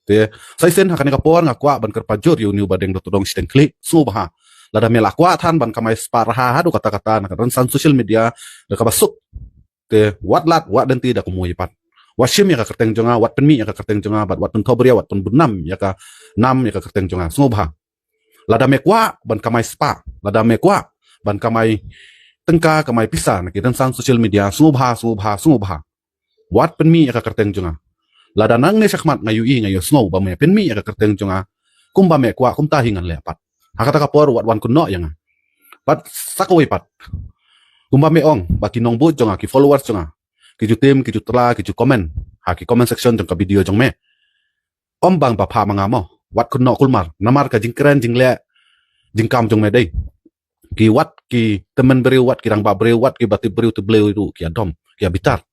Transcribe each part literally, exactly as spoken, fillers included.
Te sa shisien ha kane ka por nga kwah ban kyrpad jur ïa une u Badeng Dr. Todong shiteng khlieh, sngewbha, lada me la kwah than ban kamai spah raha haduh katta katta na ka rynsan social media da kaba suk, te wat lad, wat lynti da kumno pat. Wat shim ïa ka kyrteng jong nga, wat pynmih ïa ka kyrteng jong nga, bad wat pynthok briew, wat pynbun nam ïa ka nam, ïa ka kyrteng jong nga, sngewbha. Lada me kwah ban kamai spah, lada me kwah ban kamai tyngka, kamai pisa na ki rynsan social media, sngewbha, sngewbha, sngewbha. Wat pynmih ïa ka kyrteng jong nga. Lada nangne shakhmat nga ïohi, nga ïohsngew ba me pynmih ïa ka kyrteng jong nga, kumba me kwah kumta hi ngan leh pat. Ha kata ka por wat wan kynnoh ïa nga. Bad sa kawei pat, kumba me ong ba ki nongbud jong nga, ki followers jong nga, ki ju tim, ki ju tla, ki ju comment ha ki comment section jong ka video jong me. Ym bang ba pha ma nga mo, wat kynnoh kulmar, namar ka jingkren jingleh jingkam jong me dei, ki wat ki tymmen briew, wat ki rangbah briew, wat kiba tip briew tip briew ruh ki ïa dom, ki ïa bitar.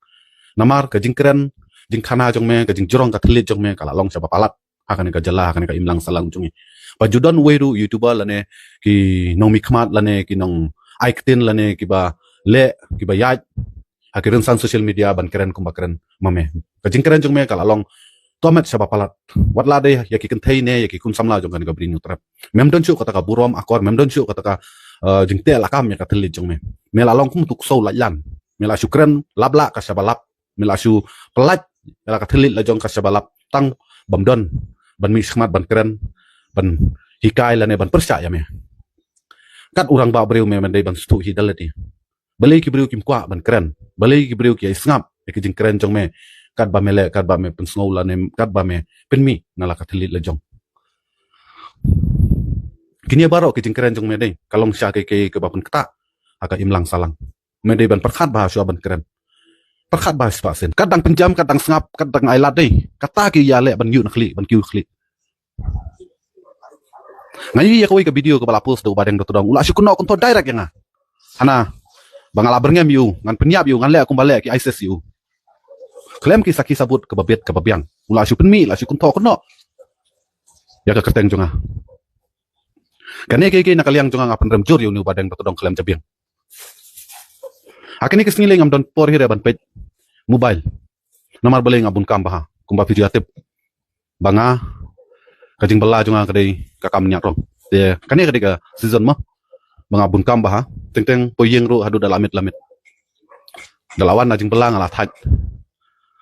Namar ka jingkren jingkhana jong me, ka jingjrong ka thylliej jong me ka la long shaba palat ha kane ka jylla, ha kane ka imlang sahlang jong ngi. Ba ju don uwei ruh YouTuber lane ki nongmihkhmat lane ki nongai ktien lane kiba leh, kiba ïaid ha ki rynsan social media ban kren kumba kren ma me. Ka jingkren jong me ka la long tohmet shaba palat. Wat la dei ïa ki kynthei ne ïa ki khun samla jong kane ka Bri Hynñiewtrep. Mem don shuh kata ka burom akor, mem don shuh kata ka, eh, jingteh lakam ïa ka thylliej jong me. Me la long kum utu u ksew laitlan. Me la shu kren lap la ka shaba lap. Me la shu pyllait ïa la ka thylliej la jong ka shaba lap, tang bym don ban mih shakhmat ban kren, ban hikai lane ban pyrshah ïa me. Kat u rangbah briew me, me dei ban sngewthuh hi da lade. Balei ki briew kim kwah ban kren? Balei ki briew ki ïa sngap ïa ki jingkren jong me, katba me leh, katba me pynsngew lane katba me pynmih na la ka thylliej la jong? Kine baroh ki jingkren jong me dei ka long sha kiei kiei kiba pynktah ha ka imlang sahlang. Me dei ban pyrkhat bha shuwa ban kren. Pyrkhat bha spah sien. Kat dang pynjam, kat dang sngap, kat dang ai lad dei. Kata ki ïaleh ban ïuh na khlieh, ban kiew khlieh. Nga ïohi ïa kawei ka video kaba la post da u Badeng Dr. Todong, u la shu kynnoh kynthoh direct ïa nga. Hana ba nga la byrngem ïa u, ngan pynïap ïa u, ngan leh kumba leh ki ISIS ïa u. Khlem ki sakhi sabut kaba bit kaba biang, u la shu pynmih, la shu kynthoh kynnoh ïa ka kyrteng jong nga. Kane kiei kiei na ka liang jong nga nga pynrem jur ïa une u Badeng Dr. Todong khlem jabieng. Ha kine ki sngi lei ngam don por hi re ban peit mobile. Namar balei, nga bun kam bha, kumba phi ju ïa tip ba nga, ka jingbylla jong nga ka dei ka kam ñiah rong. Te kane ka dei ka season mo ba nga bun kam bha. Teng teng poi ïing ruh haduh da la miet la miet. Da la wan na jingbylla nga la thait.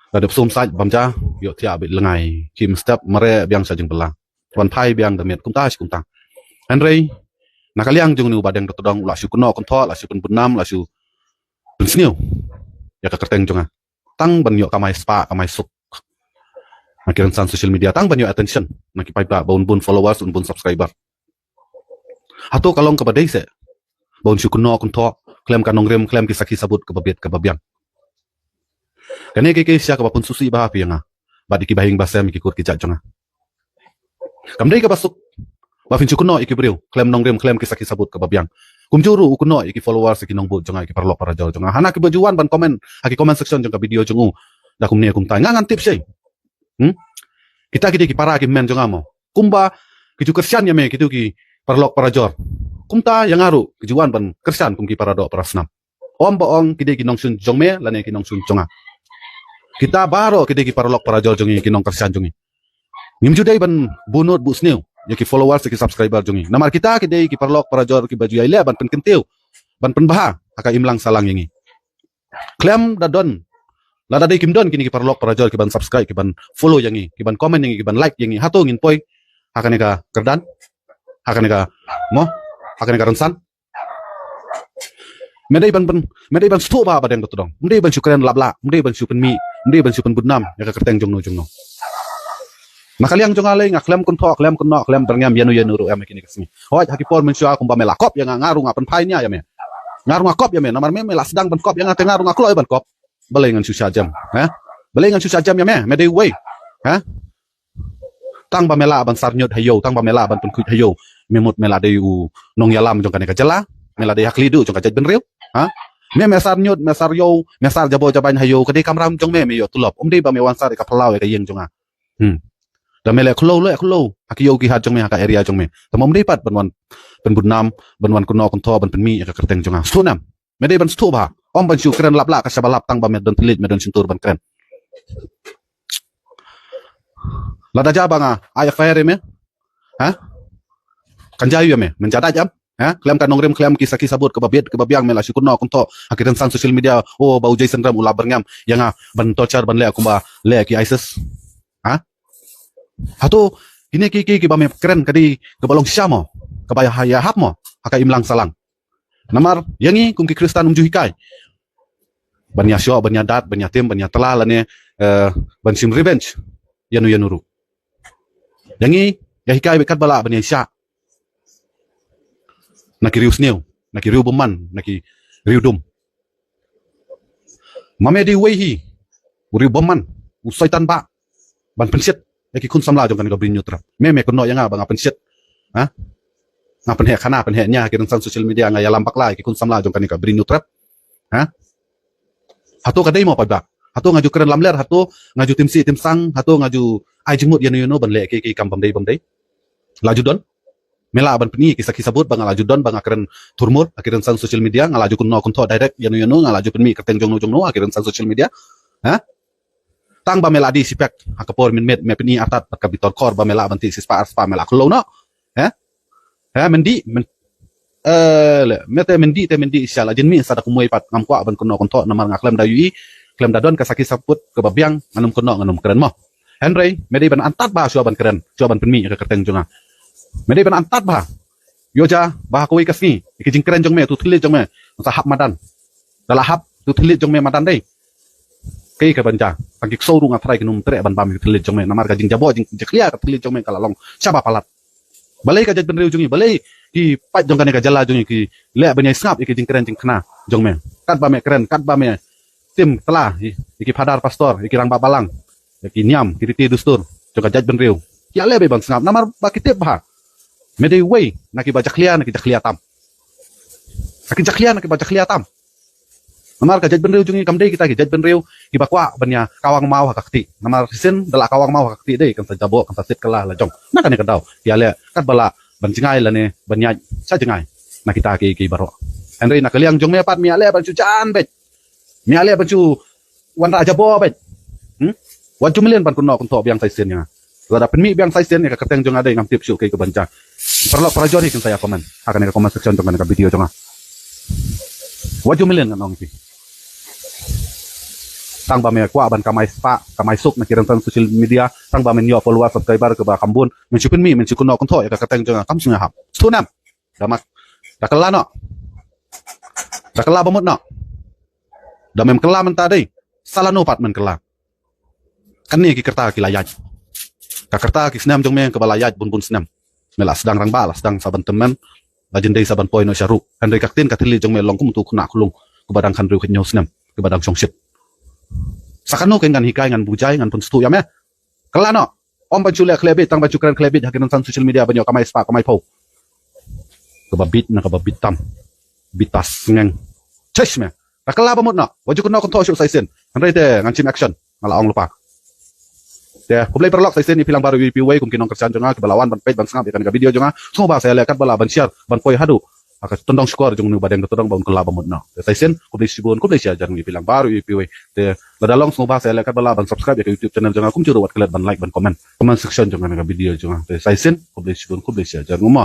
Da dep sum sait bam ja, ïoh thiah beit lyngngai, khie mynstep, mareh biang sha jingbylla, wan phai biang da miet, kumta shi kumta. Hynrei na ka liang jong une u Badeng Dr. Todong, u la shu kynnoh kynthoh, la shu pynbun nam, la shu pynsniew ïa ka kyrteng jong nga, tang ban ïoh kamai spah kamai suk na ki rynsan social media, tang ban ïoh attention na ki paidbah ba un bun followers, un bun subscriber. Hato ka long kaba dei seh ba un shu kynnoh kynthoh khlem ka nongrim, khlem ki sakhi sabut kaba bit kaba biang? Kane kiei kiei shisha kaba pynsngewsih bha phi ïa nga bad ïa ki bahaïing bahasem, ïa ki kur ki jait jong nga. Kam dei kaba suk ba phin shu kynnoh ïa ki briew khlem nongrim, khlem ki sakhi sabut kaba biang. Kumjuh ruh u kynnoh ïa ki followers, ïa ki nongbud jong nga, ïa ki paralok parajor jong nga, hana kiba ju wan ban comment ha ki comment section jong ka video jong u da kumne kumtai. Nga ngan tip shai. Hmm? Kita ki dei ki para ki hynmen jong nga mo. Kumba ki ju kyrshan ïa me kitu ki paralok parajor, kumta ïa nga ruh ki ju wan ban kyrshan kum ki paradoh parasnam. Ym ba ong ki dei ki nongshun jong me lane ki nongshun jong nga. Kita baroh ki dei ki paralok parajor jong ngi, ki nongkyrshan jong ngi. Ngim ju dei ban buh nud buh sniew ïa ki followers, ïa ki subscriber jong ngi, namar kita ki dei ki paralok parajor kiba ju ïai leh ban pynkyntiew, ban pynbha ha ka imlang sahlang ïa ngi. Khlem da don, lada dei kim don kine ki paralok parajor ki ban subscribe, ki ban follow ïa ngi, ki ban comment ïa ngi, ki ban like ïa ngi, hato ngin poi ha kane ka kyrdan, ha kane ka mo, ha kane ka rynsan? Me dei ban, ban, me dei ban sngewthuh bha Badeng Dr. Todong. Me dei ban shu kren lap la, me dei ban shu pynmih, me dei ban shu pynbun nam ïa ka kyrteng jongno jongno. Na ka liang jong nga lei nga khlem kynthoh, khlem kynnoh, khlem byrngem ïano ïano ruh em ha kine ki sngi. Hooid, ha ki por mynshuwa kumba me la kop ïa nga, nga ruh nga pynphai nia ïa me. Nga ruh nga kop ïa me, namar me, me la sdang ban kop ïa nga, te nga ruh nga kloi ban kop. Balei ngan shu shah jem, ha? Balei ngan shu shah jem ïa me, me dei uwei, ha? Tang ba me lah ban sar ñiut ha ïew, tang ba me lah ban pynkhuid ha ïew, me mut me la dei u nongïalam jong kane ka jylla, me la dei ha khlieh duh jong ka jaitbynriew, ha? Me, me sar ñiut, me sar ïew, me sar jabor jabain ha ïew, ka dei kamram jong me, me ïoh tulop. Ym dei ba me wan sar ïa ka phyllaw ïa ka ïing jong nga. Hmm. Da me leh khullew, leh khullew ha ki ïew ki hat jong me, ha ka area jong me. Tangba ym dei pat ban wan pynbun nam, ban wan kynnoh kynthoh, ban pynmih ïa ka kyrteng jong nga. Sngewthuh ne em? Me dei ban sngewthuh bha. Ym ban shu kren lap la ka shaba lap tang ba me don thylliej, me don shyntur ban kren. Lada ja ba nga ai F I R ïa me, ha? Kan ja ïa me, men ja dait em? Ha? Khlem ka nongrim, khlem ki sakhi sabut kaba bit kaba biang me la shu kynnoh kynthoh ha ki rynsan social media, oh, ba u Jason Ram u la byrngem ïa nga ban torture, ban leh kumba leh ki ISIS. Ha? Hato kine ki, ki, kiba me kren ka dei kaba long shisha mo, kaba ïa, ïa hap mo ha ka imlang sahlang? Namar ïa ngi kum ki Khristan ym ju hikai ban ïa shoh, ban ïa dat, ban ïa tim, ban ïa tla lane, eh, ban shim revenge ïa no ïa no ruh. Ïa ngi ïa hikai beit katba lah ban ïa shah na ki riewsniew, na ki riewbymman, na ki riewdum. Ma me dei uwei hi u riewbymman, u soitan bah, ban pynshit ïa ki khun samla jong kane ka Bri Hynñiewtrep? Me, me kynnoh ïa nga ba nga pynshit, ha? Nga pynheh khana, pynheh nia ha ki rynsan social media, nga ïalam bakla ïa ki khun samla jong kane ka Bri Hynñiewtrep, ha? Hato ka dei mo paidbah? Hato nga ju kren lamler? Hato nga ju tim sih tim sang? Hato nga ju ai jingmut ïa no ïa no ban leh ki, ki kam bym dei bym dei? La ju don? Me lah ban pyni ki sakhi sabut ba nga la ju don, ba nga kren thurmur ha ki rynsan social media, nga la ju kynnoh kynthoh direct ïa no ïa no, nga la ju pynmih kyrteng jong no jong no ha ki rynsan social media? Ha? Tang ba me la dih sipek ha ka por mynmiet, me pyni artat bad ka bitor khor ba me lah ban tih shispah arspah, me la khloo noh. Ha? Ha, men dih, men, eh, le, me te men dih, te men dih shisha, la jin mih sa da kumwei pat, ngam kwah ban kynnoh kynthoh namar nga khlem da ïohi, khlem da don ka sakhi sabut kaba biang, ngan ym kynnoh, ngan ym kren mo. Hynrei me dei ban antat bha shuwa ban kren, shuwa ban pynmih ïa ka kyrteng jong nga. Me dei ban antat bha. Ïoh ja ba ha kawei ka sngi ïa ki jingkren jong me, utu u thylliej jong me, sa hap madan. Da la hap utu u thylliej jong me madan dei, kaei kaban jia? Tang ki ksew ruh nga tharai kin ym treh ban bam ïa ki thylliej jong me, namar ka jingjaboh, jingjakhlia ka thylliej jong me ka la long shaba palat. Balei ka jaitbynriew jong ngi, balei ki paid jong kane ka jylla jong ngi ki leh ban ïai sngap ïa ki jingkren jingkhana jong me? Katba me kren, katba me tim tla ïa ki phadar pastor, ïa ki rangbah balang, ïa ki niam ki riti dustur jong ka jaitbynriew, ki ïaleh beit ban sngap namar ba ki tip bha me dei uwei na kiba jakhlia, na ki jakhlia tam. Na ki jakhlia, na kiba jakhlia tam. Namar ka jaitbynriew jong ngi kam dei kita ki jaitbynriew kiba kwah ban ïa kawang maw ha ka kti. Namar shisien da la kawang maw ha ka kti dei kan sa jaboh, kan sa tied kylla la jong. Na kane ka daw ki ïaleh katba lah ban jngai lane ban ïaid sha jngai na kita ki, ki baroh. Hynrei na ka liang jong me pat me ïaleh ban shu jan beit, me ïaleh ban shu wanrah jaboh beit. Hmm? Wat ju mlien ban kynnoh kynthoh biang sa shisien ïa nga. Lada pynmih biang sa shisien ïa ka kyrteng jong nga dei ngam tip shuh kaei kaban jia. Paralok parajor hi kin sa ïa comment ha kane ka comment section jong kane ka video jong nga. Wat ju mlien ngan ong ïa phi. Tang ba me kwah ban kamai spah kamai suk na ki rynsan social media, tang ba men ïoh follower subscriber kaba kham bun, men shu pynmih, men shu kynnoh kynthoh ïa ka kyrteng jong nga, kam sngewhap. Sngewhap. Da mak, da kylla noh. Da kylla ba mut noh. Da mem kylla mynta dei, sa lano pat men kylla? Kane ki kyrta ki la ïaid. Ka kyrta ki snem jong me kaba la ïaid bun bun snem. Me la sdang rangbah, la sdang sa ban tymmen, la jin dei sa ban poi noh sha ruh. Hynrei ka ktien ka thylliej jong me long kum utu u khynnah khulung kaba dang khatriew khathynñiew snem, kaba dang shongshit. Sa kano kein ngan hikai, ngan bujai, ngan pynstuh ïa me? Kylla noh. Ym ban shu leh khleh bieit, tang ban shu kren khleh bieit ha ki rynsan social media ban ïoh kamai spah kamai phew. Kaba bit na kaba bit tam. Bit ta sngeng. Chesh me. Da kylla ba mut noh. Wat ju kynnoh kynthoh shuh sa shisien. Hynrei te ngan shim action, nga la ong lypa. Te khublei paralok sa shisien ïa phi lang baroh ïa phi wei kum ki nongkyrshan jong nga kiba la wan ban peit ban sngap ïa kane ka video jong nga. Sngewbha sa ïaleh katba lah ban share ban poi haduh ha ka tyndong shkor jong une u badeng ka tyndong ba un kylla ba mut noh. Te sa shisien khublei shibun, khublei shihajar ngi ïa phi lang baroh ïa phi wei. Te lada long sngewbha sa ïaleh katba lah ban subscribe ïa ka YouTube channel jong nga, kumjuh ruh wat klet ban like ban comment, comment section jong kane ka video jong nga. Te sa shisien khublei shibun, khublei shihajar nguh mo.